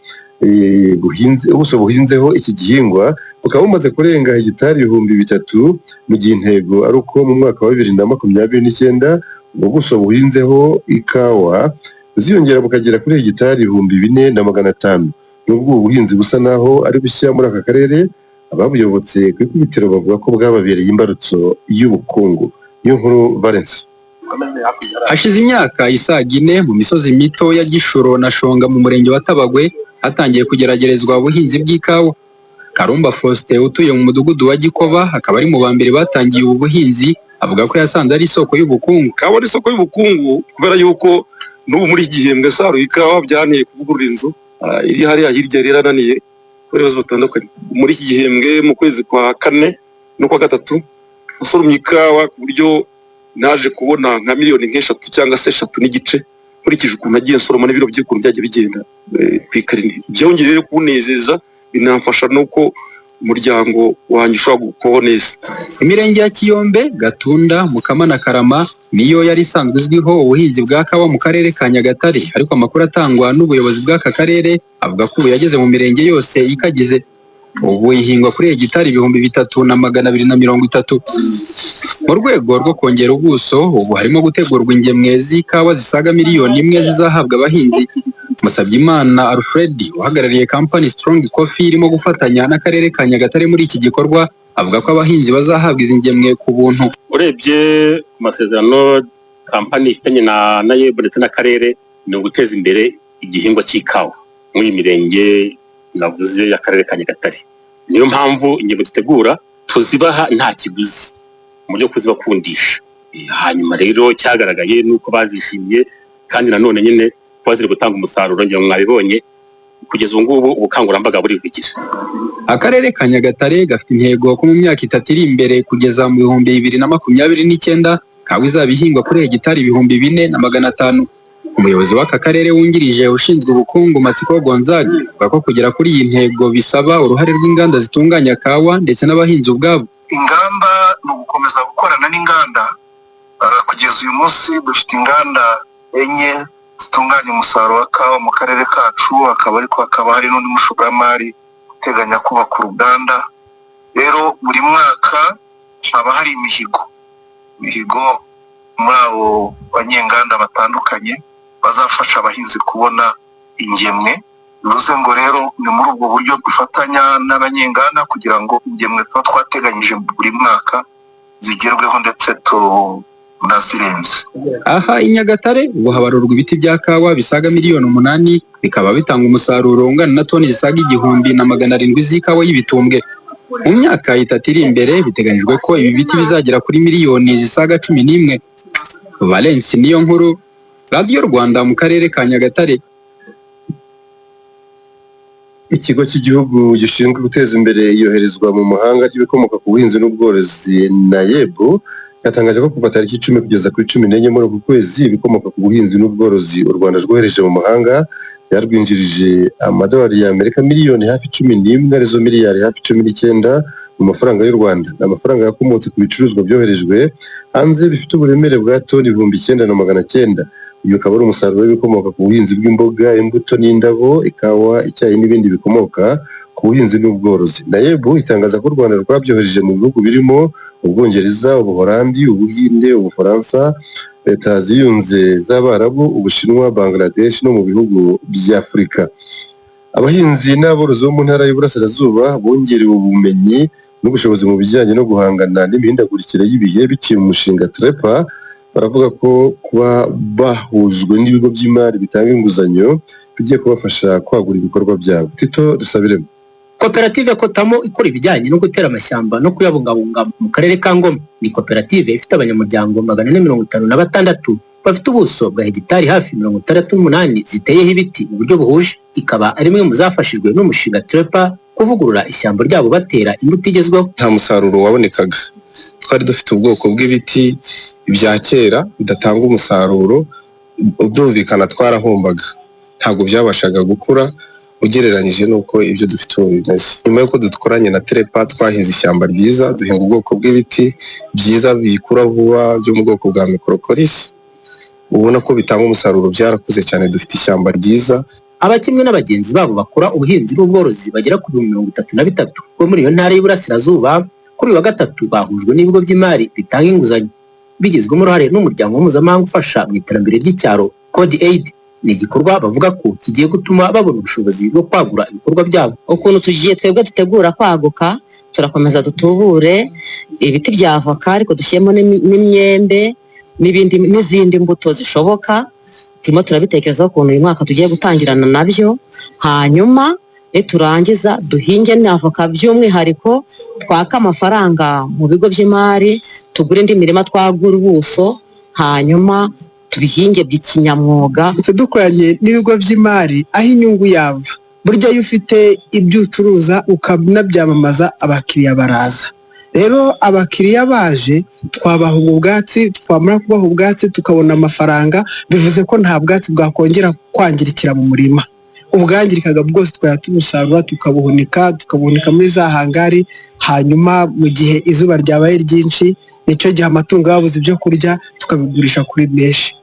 buhinze, ubuso buhinzeho iki gihingwa bukaba bumaze kurenga hegitari 3000, mu gihe intego ari uko mu mwaka wa 2029 ubwo buso buhinzeho ikawa buziyongera bukagera kuri hegitari 4500. Nubwo ubu buhinzi busa naho ari bushya muri aka karere, ababuyobotse ku ikubitiro bavuga ko bwababereye imbarutso y'ubukungu. Niyo nkuru Valence. Hashize imyaka isaga 4 mu misozi mito ya Gishuro na Shonga mu murenge wa Tabagwe hatangiye kugeragerezwa ubuhinzi bw'ikawa. Karumba Faustin utuye mu mudugudu wa Gikoba akaba ari mu ba mbere batangiye ubu buhinzi, avuga ko yasanze ari isoko y'ubukungu. Kawa ari isoko y'ubukungu kubera yuko n'ubu muri iki gihembwe saruye ikawa byanteye kuvugurura inzu iri hariya hirya yari yarananiye kubera ibibazo bitandukanye. Muri iki gihembwe mu kwezi kwa kane no kwa gatatu nasoromye ikawa ku buryo naje kubona nka miliyoni nk'eshatu cyangwa se 3.5, nkurikije ukuntu nagiye nsoroma n'ibiro by'ukuntu byagiye bigenda ku ikarine. Byongeye rero kunezeza, binamfasha nuko umuryango wanjye ushobora kubaho neza. Imirenge ya Kiyombe, Gatunda, Mukama na Karama niyo yari isanzwe izwiho ubuhinzi bwa kawa mu karere ka Nyagatare, ariko amakuru atangwa n'ubuyobozi bw'aka karere avuga ko ubu yageze mu mirenge yose ikagize. Ubu ihingwa kuri hegitari 3230. Mu rwego rwo kongera ubuso, ubu harimo gutegurwa ingemwe z'ikawa zisaga miliyoni 1 zizahabwa abahinzi. Musabyimana Alfred uhagarariye kampani Strong Coffee irimo gufatanya n'akarere ka Nyagatare muri iki gikorwa, avuga ko abahinzi bazahabwa izi ngemwe ku buntu. Urebye ku masezerano kampani ifitanye na NAEB ndetse n'akarere, ni uguteza imbere igihingwa cy'ikawa muri iyi mirenge navuze y'akarere ka Nyagatare. Niyo mpamvu ingemwe dutegura tuzibaha nta kiguzi mu buryo kuzibakundisha. Hanyuma rero cyagaragaye nuko bazishimiye, kandi nanone nyine kuba ziri gutanga umusaruro, ngira ngo mwabibonye kugeza ubu ngubu ubukangurambaga burivugira. Akarere ka Nyagatare gafite intego ko mu myaka 3 iri imbere kugeza mu 2029 kawa izaba ihingwa kuri hegitari 4500. Umuyobozi w'aka karere wungirije ushinzwe ubukungu, Matsiko Gonzague, avuga ko kugera kuri iyi ntego bisaba uruhare rw'inganda zitunganya kawa ndetse n'abahinzi ubwabo. Ingamba ni ugukomeza gukorana n'inganda. Kugeza uyu munsi dufite inganda 4 zitunganya umusaruro wa kawa mu karere kacu, akaba ariko hakaba hari n'undi mushoramari uteganya kubaka uruganda. Rero buri mwaka haba hari imihigo muri abo banyenganda batandukanye bazafasha abahinzi kubona ingemwe. Bivuze ngo rero ni muri ubwo buryo dufatanya n'abanyenganda kugira ngo ingemwe tuba twateganyije buri mwaka zigerweho ndetse tunazirenze. Aha i Nyagatare ubu habarurwa ibiti bya kawa bisaga miliyoni 8, bikaba bitanga umusaruro ungana na toni zisaga 1700 z'ikawa y'ibitumbwe. Mu myaka 3 iri imbere biteganyijwe ko ibi biti bizagera kuri miliyoni zisaga 11. Valence niyo nkuru, Radiyo Rwanda mu karere ka Nyagatare. Ikigo cy'igihugu gishinzwe guteza imbere iyoherezwa mu mahanga ry'ibikomoka ku buhinzi n'ubworozi, NAEB, yatangaje ko kuva tariki 10 kugeza kuri 14 muri uku kwezi, ibikomoka ku buhinzi n'ubworozi u Rwanda rwohereje mu mahanga byarwinjirije amadolari y'Amerika miliyoni hafi 11, arizo miliyari hafi 19 mu mafaranga y'u Rwanda. Ni amafaranga yakomotse ku bicuruzwa byoherejwe hanze bifite uburemere bwa toni 9900. Uyu ukaba ari umusaruro w'ibikomoka ku buhinzi bw'imboga, imbuto n'indabo, ikawa, icyayi n'ibindi bikomoka ku buhinzi n'ubworozi. NAEB itangaza ko u Rwanda rwabyohereje mu bihugu birimo Ubwongereza, Ubuholandi, Ubuhinde, Ubufaransa, Leta Ziyunze z'Abarabu, Ubushinwa, Bangladesh no mu bihugu by'Afurika. Abahinzi n'aborozi bo mu Ntara y'Iburasirazuba bongerewe ubumenyi n'ubushobozi mu bijyanye no guhangana n'imihindagurikire y'ibihe biciye mu mushinga TREPA, baravuga ko kuba bahujwe n'ibigo by'imari bitanga inguzanyo bigiye kubafasha kwagura ibikorwa byabo. Tito Dusabiremo. Koperative Kotamo ikora ibijyanye no gutera amashyamba no kuyabungabunga mu karere ka Ngoma ni koperative ifite abanyamuryango 456 bafite ubuso bwa hegitari hafi 68 ziteyeho ibiti mu buryo buhuje, ikaba ari imwe mu zafashijwe n'umushinga TREPA kuvugurura ishyamba ryabo batera imbuto igezweho. Nta musaruro wabonekaga, twari dufite ubwoko bw'ibiti bya kera bidatanga umusaruro, byumvikana twarahombaga, ntabwo byabashaga gukura ugereranyije n'uko ibyo dufite ubu bimeze. Nyuma y'uko dukoranye na TREPA, twahinze ishyamba ryiza, duhinga ubwoko bw'ibiti byiza bikura vuba byo mu bwoko bwa microcorys, ubona ko bitanga umusaruro, byarakuze cyane, dufite ishyamba ryiza. Aba kimwe n'abagenzi babo bakora ubuhinzi n'ubworozi bagera ku 33,000 bo muri iyo ntara y'Iburasirazuba, kuri uyu wa gatatu bahujwe n'ibigo by'imari bitanga inguzanyo bigizwemo uruhare n'umuryango mpuzamahanga ufasha mu iterambere ry'icyaro, Cordaid. Ni igikorwa bavuga ko kigiye gutuma babona ubushobozi bwo kwagura ibikorwa byabo. Ukuntu tugiye twebwe dutegura kwaguka, turakomeza dutubure ibiti bya avoka, ariko dushyiremo n'imyembe n'ibindi n'izindi mbuto zishoboka. Turimo turabitekerezaho ukuntu uyu mwaka tugiye gutangirana nabyo, hanyuma niturangiza duhinge n'avoka by'umwihariko, twake amafaranga mu bigo by'imari, tugure indi mirima, twagure ubuso, hanyuma tubihinge by'ikinyamwuga. Dukoranye n'ibigo by'imari, aho inyungu yava, burya iyo ufite ibyo ucuruza ukanabyamamaza, abakiriya baraza. Rero abakiriya baje, twabaha ubwo bwatsi, twamara kubaha ubwatsi tukabona amafaranga. Bivuze ko nta bwatsi bwakongera kwangirikira mu murima. Ubwangirikaga bwose twajya tubusarura, tukabuhunika muri za hangari, hanyuma mu gihe izuba ryabaye ryinshi, nicyo gihe amatungo yabuze ibyo kurya, tukabigurisha kuri menshi.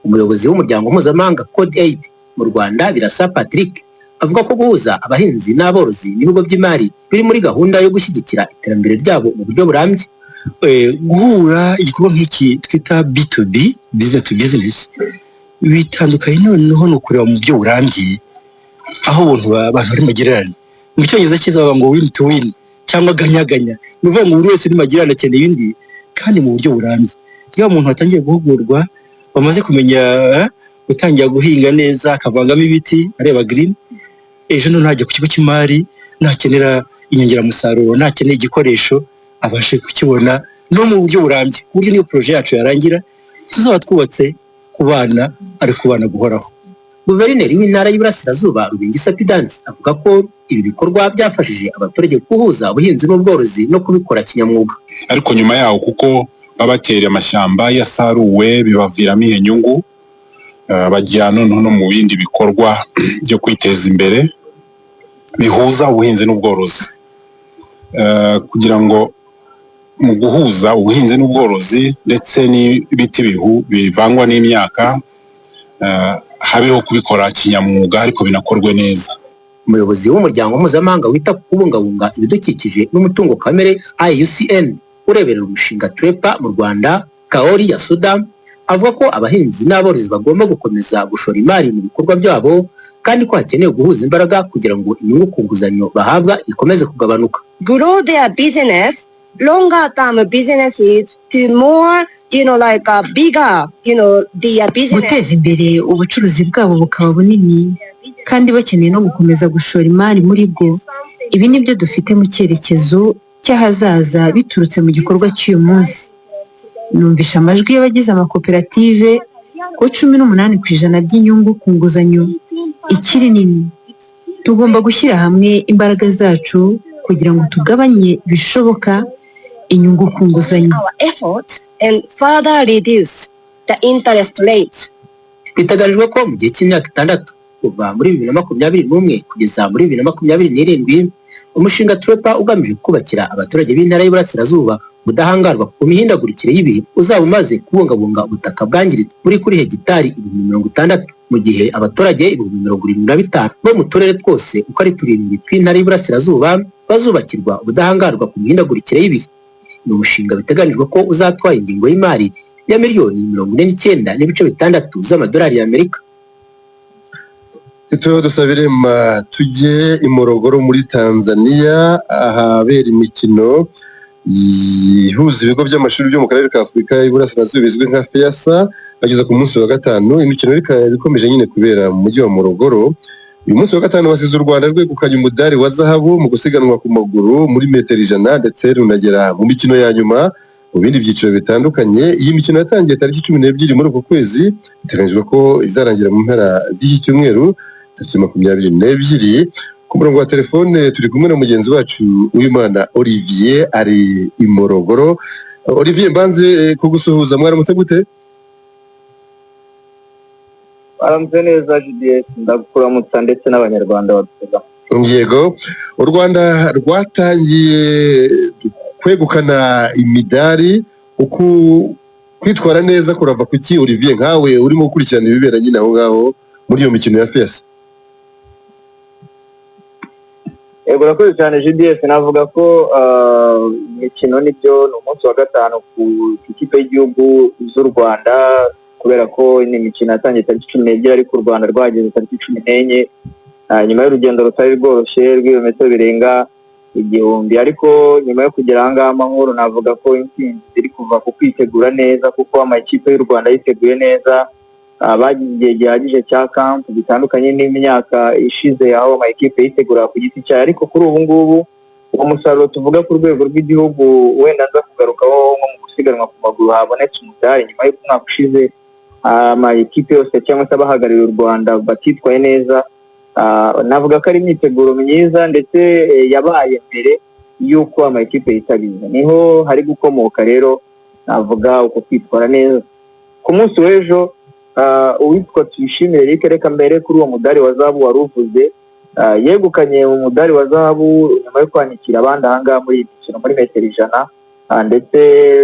Umuyobozi w'umuryango mpuzamahanga Cordaid mu Rwanda, Birasa Patrick, avuga ko guhuza abahinzi n'aborozi n'ibigo by'imari biri muri gahunda yo gushyigikira iterambere ryabo mu buryo burambye. Guhura igikorwa nk'iki twita B2B, business to business, bitandukanye noneho ni ukureba mu buryo burambye aho ubuntu abantu bari magirirane. Mu Cyongereza cyiza bavuga ngo win to win cyangwa ganyaganya, ni ukuvuga ngo buri wese ni magirirane, akeneye undi kandi mu buryo burambye. Iyo umuntu watangiye guhugurwa, bamaze kumenya gutangira guhinga neza, akavangamo ibiti, areba green, ejo noneho najya ku kigo cy'imari, nakenera inyongeramusaruro, nakenera igikoresho, abashe kukibona no mu buryo burambye, ku buryo niyo projet yacu yarangira tuzaba twubatse ku bana, ari ku bana guhoraho. Guverineri w'Intara y'Iburasirazuba, Rubingisa Pudence, avuga ko ibi bikorwa byafashije abaturage guhuza ubuhinzi n'ubworozi no kubikora kinyamwuga. Ariko nyuma yaho, kuko baba batera amashyamba yasaruwe, bibaviramo iyo nyungu, bajya noneho no mu bindi bikorwa byo kwiteza imbere bihuza ubuhinzi n'ubworozi, kugira ngo mu guhuza ubuhinzi n'ubworozi ndetse n'ibiti bivangwa n'imyaka, habeho kubikora kinyamwuga ariko binakorwe neza. Umuyobozi w'umuryango mpuzamahanga wita ku kubungabunga ibidukikije n'umutungo kamere, IUCN, ureberera umushinga TREPA mu Rwanda, Kaori Yasuda, avuga ko abahinzi n'aborozi bagomba gukomeza gushora imari mu bikorwa byabo. Kandi ko hakenewe guhuza imbaraga kugira ngo inyungu ku nguzanyo bahabwa ikomeze kugabanuka. Grow their business, longer term businesses to more, like a bigger, their business. Guteza imbere ubucuruzi bwabo bukaba bunini, kandi bakeneye no gukomeza gushora imari muri bwo. Ibi ni byo dufite mu cyerekezo cy'ahazaza biturutse mu gikorwa cy'uyu munsi. Numvisha amajwi y'abagize amakoperative ko 18% by'inyungu ku nguzanyo ikiri nini. Tugomba gushyira hamwe imbaraga zacu kugira ngo tugabanye bishoboka inyungu ku nguzanyo. Our effort and further reduce the interest rates. Biteganijwe ko mu gihe cy'imyaka 6, kuva muri 2021 kugeza muri 2027, umushinga TREPA ugamije kubakira abaturage b'intara y'Iburasirazuba ubudahangarwa ku mihindagurikire y'ibihe uzaba umaze kubungabunga ubutaka bwangiritse buri kuri hegitari 60,000, mu gihe abaturage 75,000 bo mu turere twose uko ari turindwi tw'intara y'Iburasirazuba bazubakirwa ubudahangarwa ku mihindagurikire y'ibihe. Ni umushinga biteganijwe ko uzatwara ingengo y'imari ya miliyoni 49.6 z'amadolari y'Amerika. Tito Dusabirema, tujye i Morogoro muri Tanzania, ahabera imikino ihuza ibigo by'amashuri byo mu karere ka Afurika y'Iburasirazuba bizwi nka FEASSSA. Bageze ku munsi wa gatanu, imikino ikaba ikomeje nyine kubera mu mujyi wa Morogoro. Uyu munsi wa gatanu basize u Rwanda rwegukanye umudari wa zahabu mu gusiganwa ku maguru muri metero 100, ndetse runagera mu mikino ya nyuma mu bindi byiciro bitandukanye. Iyi mikino yatangiye tariki 12 muri uku kwezi, biteganyijwe ko izarangira mu mpera z'iki cyumweru, tariki 22. Ku murongo wa telefone turi kumwe na mugenzi wacu Uwimana Olivier, ari i Morogoro. Olivier, mbanze kugusuhuza, mwaramutse gute? Aramutse neza GDS, ndakuramutsa ndetse n'Abanyarwanda badutega. Yego, u Rwanda rwatangiye kwegukana imidari. Uku kwitwara neza kurava kuki, Olivier, nkawe urimo gukurikirana ibibera nyine aho ngaho muri iyo mikino ya FEASSSA? Yego, urakoze cyane GDS. Navuga ko imikino nibyo, ni umunsi wa gatanu ku ikipe y'igihugu z'u Rwanda, kubera ko ni imikino yatangiye tariki 12, ariko u Rwanda rwageze tariki 14, nyuma y'urugendo rutari rworoshye rw'ibirometero birenga 1000. Ariko nyuma yo kugera aha ngaha amahoro, navuga ko intsinzi ziri kuva ku kwitegura neza, kuko amakipe y'u Rwanda yiteguye neza, bagize igihe gihagije cya camp, bitandukanye n'imyaka ishize aho amakipe yitegura ku giti cyayo. Ariko kuri ubu ngubu uwo musaruro tuvuga ku rwego rw'igihugu, wenda nza kugarukaho nko mu gusiganwa ku maguru habonetse umudari nyuma y'uko umwaka ushize amakipe yose cyangwa se abahagarariye u Rwanda batitwaye neza. Navuga ko ari imyiteguro myiza ndetse yabaye mbere y'uko amakipe yitabira, niho hari gukomoka rero navuga uko kwitwara neza. Ku munsi w'ejo uwitwa Tuyishimire Eric, reka mbere kuri uwo mudari wa zahabu wari uvuze, yegukanye umudari wa zahabu nyuma yo kwanikira abandi ahangaha muri iyi mikino muri metero 100, ndetse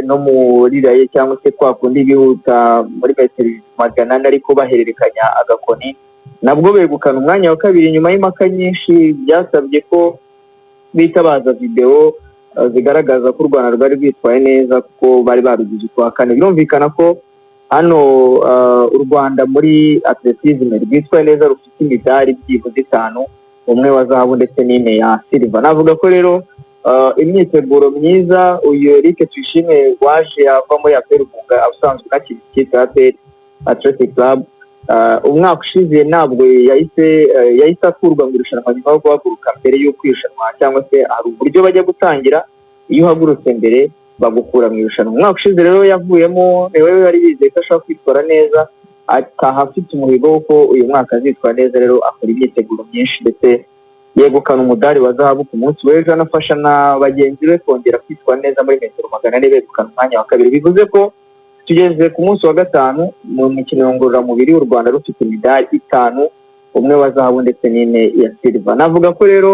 no muri relay cyangwa se kwa kundi bihuta muri metero 400, ariko bahererekanya agakoni, nabwo begukana umwanya wa kabiri nyuma y'impaka nyinshi byasabye ko bitabaza videwo zigaragaza ko u Rwanda rwari rwitwaye neza, kuko bari barugize ukwa kane. Birumvikana ko hano u Rwanda muri athlétisme rwitwaye neza, rufite imidari byibuze itanu, umwe wa zahabu ndetse n'ine ya silver. Navuga ko rero imyiteguro myiza, uyu Eric Tuyishime waje ava muri APR Mugunga, usanzwe unakina ikipe ya APR Athletic Club, umwaka ushize ntabwo yahise akurwa mu irushanwa nyuma yo guhaguruka mbere y'uko irushanwa, cyangwa se hari uburyo bajya gutangira, iyo uhagurutse mbere bagukura mu irushanwa. Umwaka ushize rero yavuyemo, niwe wari bizeye ko ashobora kwitwara neza, ataha afite umuhigo w'uko uyu mwaka azitwara neza. Rero akora imyiteguro myinshi ndetse yegukana umudari wa zahabu ku munsi w'ejo, anafasha na bagenzi be kongera kwitwara neza muri metero 400, begukana umwanya wa kabiri. Bivuze ko tugeze ku munsi wa gatanu mu mikino ngororamubiri, u Rwanda rufite imidari itanu, umwe wa zahabu ndetse n'ine ya silver. Navuga ko rero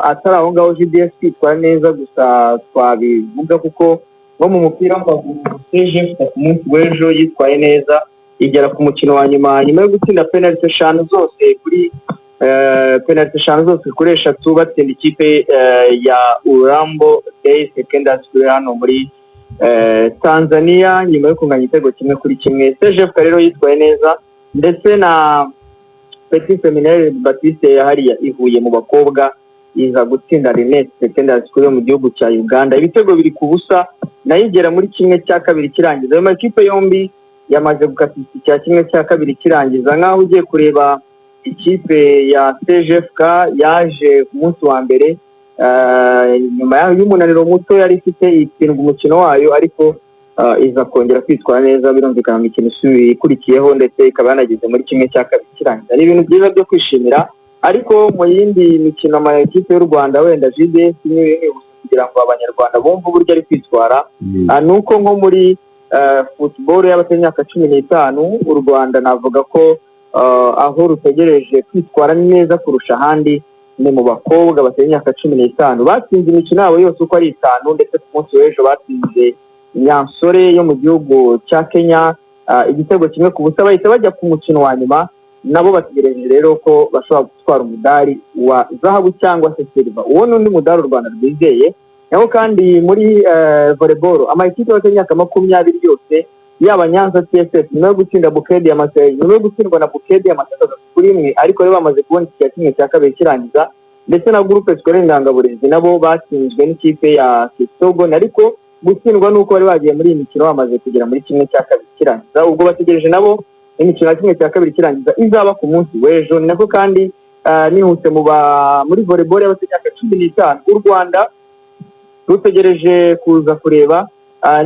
atari aho ngaho GDS kwitwara neza gusa twabivuga, kuko nko mu mupira w'amaguru CGF ku munsi w'ejo yitwaye neza, igera ku mukino wa nyuma nyuma yo gutsinda penaliti eshanu zose kuri penaliti eshanu zose kuri eshatu, batsinda ikipe ya Urambo Day Secondary School hano muri Tanzania, nyuma yo kunganya igitego 1-1. CGF rero yitwaye neza, ndetse na Petit Seminaire Baptiste hariya i Huye mu bakobwa iza gutsinda Rinette Secondary School yo mu gihugu cya Uganda ibitego 2-0, nayo igera muri ½ kirangiza. Ayo makipe yombi yamaze gukata icya ½ kirangiza. Nk'aho ugiye kureba ikipe ya CGFK yaje ku munsi wa mbere nyuma y'umunaniro muto yari ifite, itsindwa umukino wayo, ariko iza kongera kwitwara neza, birumvikana, mu mikino ikurikiyeho, ndetse ikaba yanageze muri ½ kirangiza. Ni ibintu byiza byo kwishimira. Ariko mu yindi mikino, amakipe y'u Rwanda, wenda JDS niwe kugira ngo Abanyarwanda bumve uburyo ari kwitwara, ni uko nko muri football y'abatari imyaka 15, u Rwanda navuga ko aho rutegereje kwitwara neza kurusha ahandi ni mu bakobwa batari imyaka 15. Batsinze imikino yabo yose uko ari itanu, ndetse ku munsi w'ejo batsinze Nyansore yo mu gihugu cya Kenya igitego 1-0, bahita bajya ku mukino wa nyuma. Nabo bategereje rero ko bashobora gutwara umudari wa zahabu cyangwa se silver. Uwo ni undi mudari u Rwanda rwizeye. Naho kandi muri volleyball, amakipe yose y'imyaka 20 yose, yaba Nyanza TSS nyuma yo gutsinda Bukedi ya nyuma yo gutsindwa na Bukedi amaseti 3-1, ariko rero bamaze kubona iki cya ½ kirangiza, ndetse na Groupe Scolaire Indangaburezi nabo batsinzwe n'ikipe ya Kisogo, ariko gutsindwa nuko bari bagiye muri iyi mikino bamaze kugera muri ½ kirangiza. Ubwo bategereje nabo imikino ya ½ kirangiza izaba ku munsi w'ejo. Ni nako kandi nihuse muri volleyball y'abafite imyaka 15, u Rwanda rutegereje kuza kureba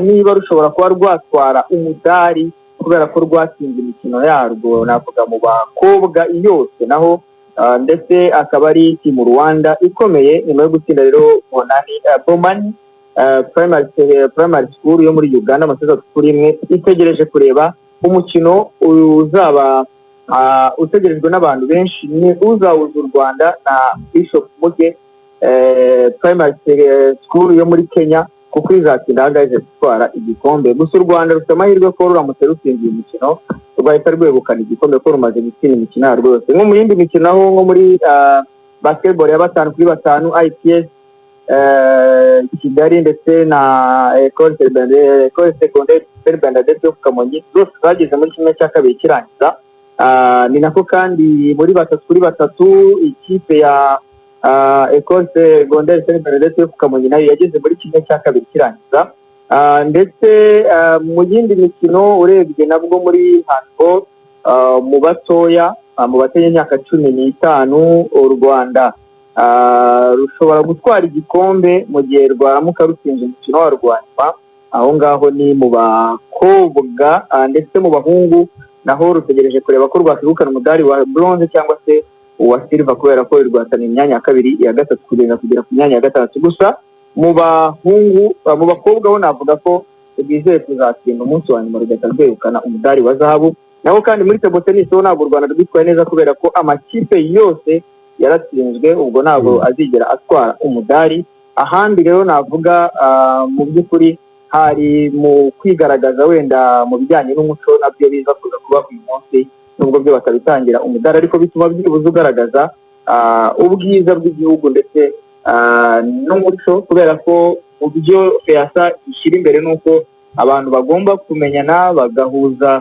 niba rushobora kuba rwatwara umudari kubera ko rwatsinze imikino yarwo, navuga mu bakobwa yose naho, ndetse akaba ari team Rwanda ikomeye nyuma yo gutsinda rero Bonani, Bomani primary school yo muri Uganda amaseti 3-1. Itegereje kureba umukino uzaba utegerejwe n'abantu benshi, ni uzahuza u Rwanda na Bishop Muge Primary School yo muri Kenya, kuko izatsinda ahangaha ize gutwara igikombe. Gusa u Rwanda rufite amahirwe ko ruramutse rutsinze uyu mukino rwahita rwegukana igikombe, ko rumaze gutsinda imikino yarwo yose. Nko mu yindi mikino, aho nko muri basketball ya 5 kuri 5, IPS Kigali ndetse na Ecole Secondaire Saint Bernadette yo ku Kamonyi zose zageze muri ½ kirangiza. Ni nako kandi muri 3 kuri 3, ikipe ya Ecole Secondaire Saint Bernadette yo ku Kamonyi nayo yageze muri ½ kirangiza. Ndetse mu yindi mikino urebye nabwo muri handball mu batoya, mu bateye imyaka 15, u Rwanda rushobora gutwara igikombe mu gihe rwaramuka rutsinze umukino warwo wa nyuma. Aho ngaho ni mu bakobwa, ndetse mu bahungu naho rutegereje kureba ko rwakwegukana umudari wa bronze cyangwa se uwa silver, kubera ko rwahataniye imyanya ya kabiri, iya gatatu, kugenda kugera ku myanya ya gatandatu. Gusa mu bahungu, mu bakobwa ho navuga ko rwizeye kuzatsinda umunsi wa nyuma rugahita rwegukana umudari wa zahabu. Naho kandi muri table tennis ho ntabwo u Rwanda rwitwaye neza, kubera ko amakipe yose yaratsinzwe, ubwo ntabwo azigera atwara umudari. Ahandi rero navuga mu by'ukuri hari mu kwigaragaza wenda mu bijyanye n'umuco, nabyo biza kuza kuba uyu munsi, nubwo byo batabitangira umudari, ariko bituma byibuze ugaragaza ubwiza bw'igihugu ndetse n'umuco, kubera ko mu byo FEASSSA ishyira imbere ni uko abantu bagomba kumenyana, bagahuza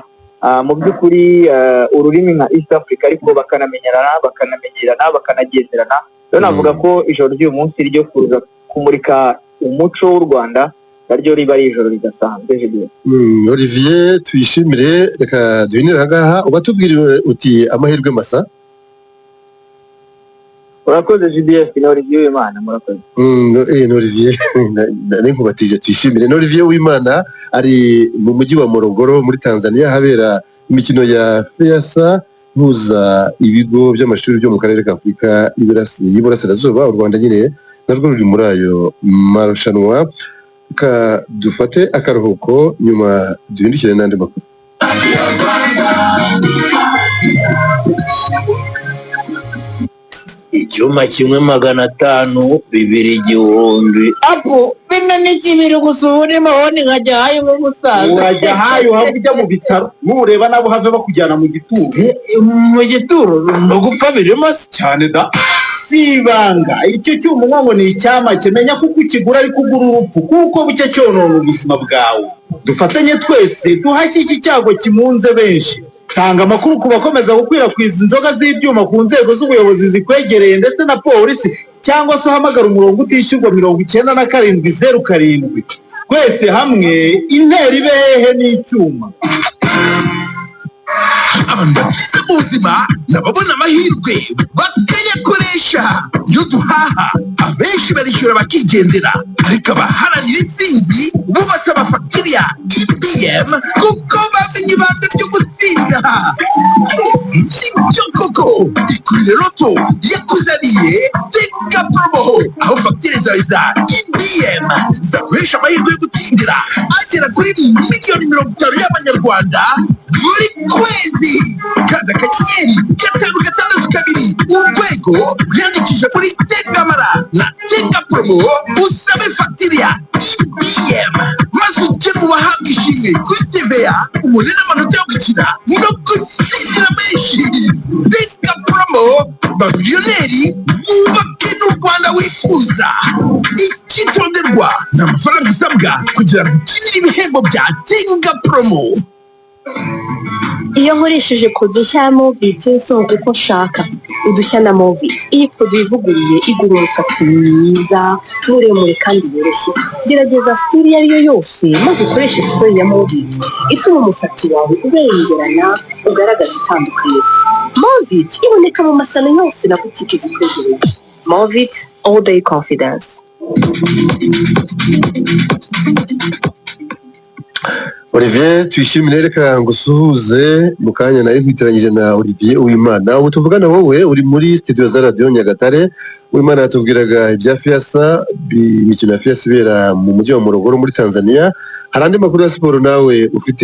mu by'ukuri ururimi nka East Africa, ariko bakanamenyerana, bakanamenyerana, bakanagenderana. Rero navuga ko ijoro ry'uyu munsi ryo kuza kumurika umuco w'u Rwanda naryo riba ari ijoro ridasanzwe, Julien. Olivier Tuyishimire, reka duhinire aha ngaha, ubatubwire uti amahirwe masa. Urakoze GDF, ni Olivier Uwimana, murakoze. Ni Olivier nari nkubatije Tuyishimire. Ni Olivier Uwimana, ari mu mujyi wa Morogoro muri Tanzania, habera imikino ya FEASSSA ihuza ibigo by'amashuri byo mu karere ka Afurika y'Iburasirazuba. U Rwanda nyine narwo ruri muri ayo marushanwa. Reka dufate akaruhuko, nyuma duhindukire n'andi makuru. Icyuma 1 500, 2 1000. Apu bino ni kibiri gusa, ubu ni mahoni nkajya hayo nk'umusaza. Urajya hayo uhava ujya mu bitaro, nureba nabo have bakujyana mu gituro. Mu gituro no gupfa birimo se? Cyane da, si ibanga. Icyo cyuma unywa ngo ni icyamake, menya kuko ukigura ariko ugura urupfu, kuko bucya cyonona ubuzima bwawe. Dufatanye twese duhashye iki cyago kimunze benshi. Tanga amakuru ku bakomeza gukwirakwiza inzoga z'ibyuma ku nzego z'ubuyobozi zikwegereye ndetse na polisi, cyangwa se uhamagara umurongo utishyurwa 97 07. Twese hamwe intera ibehe n'icyuma. Abantu batsinda mu buzima ni ababona amahirwe bakayakoresha. Iyo duhaha, abenshi barishyura bakigendera, ariko abaharanira intsinzi bo basaba fagitire ya EBM kuko bamenye ibanga ryo gutsinda. Nibyo koko, Ikurire Lotto yakuzaniye Tenga Promo, aho fagitire zawe za EBM zaguhesha amahirwe yo gutsindira agera kuri miliyoni 50 y'amanyarwanda buri kwezi. Kanda *562# wiyandikishe muri Tengamara na Tenga Promo, usabe fagitire ya EBM maze ujye mu bahabwa ishimwe kuri TVA, ubone n'amanota yo gukina no gutsindira menshi. Tenga Promo, bamiliyoneri wubake n'u Rwanda wifuza. Icyitonderwa ni amafaranga usabwa kugira ngo ukinire ibihembo bya Tenga Promo. Iyo nkoresheje produit nshya ya Movit, nsohoka uko nshaka. Udushya na Movit. Iyi produit ivuguruye igura umusatsi mwiza, muremure kandi woroshye. Gerageza style iyo ari yo yose maze ukoreshe spray ya Movit ituma umusatsi wawe ubengerana, ugaragaza itandukaniro. Movit iboneka mu masalo yose na butike zikwegereye. Movit, all day confidence. Olivier Tuyishimire, reka ngusuhuze. Mu kanya nari nkwitiranyije na Olivier Uwimana. Ubu tuvugana wowe uri muri studio za Radiyo Nyagatare. Uwimana yatubwiraga ibya FEASSSA, imikino ya FEASSSA ibera mu mujyi wa Morogoro muri Tanzania. Hari andi makuru ya siporo nawe ufite?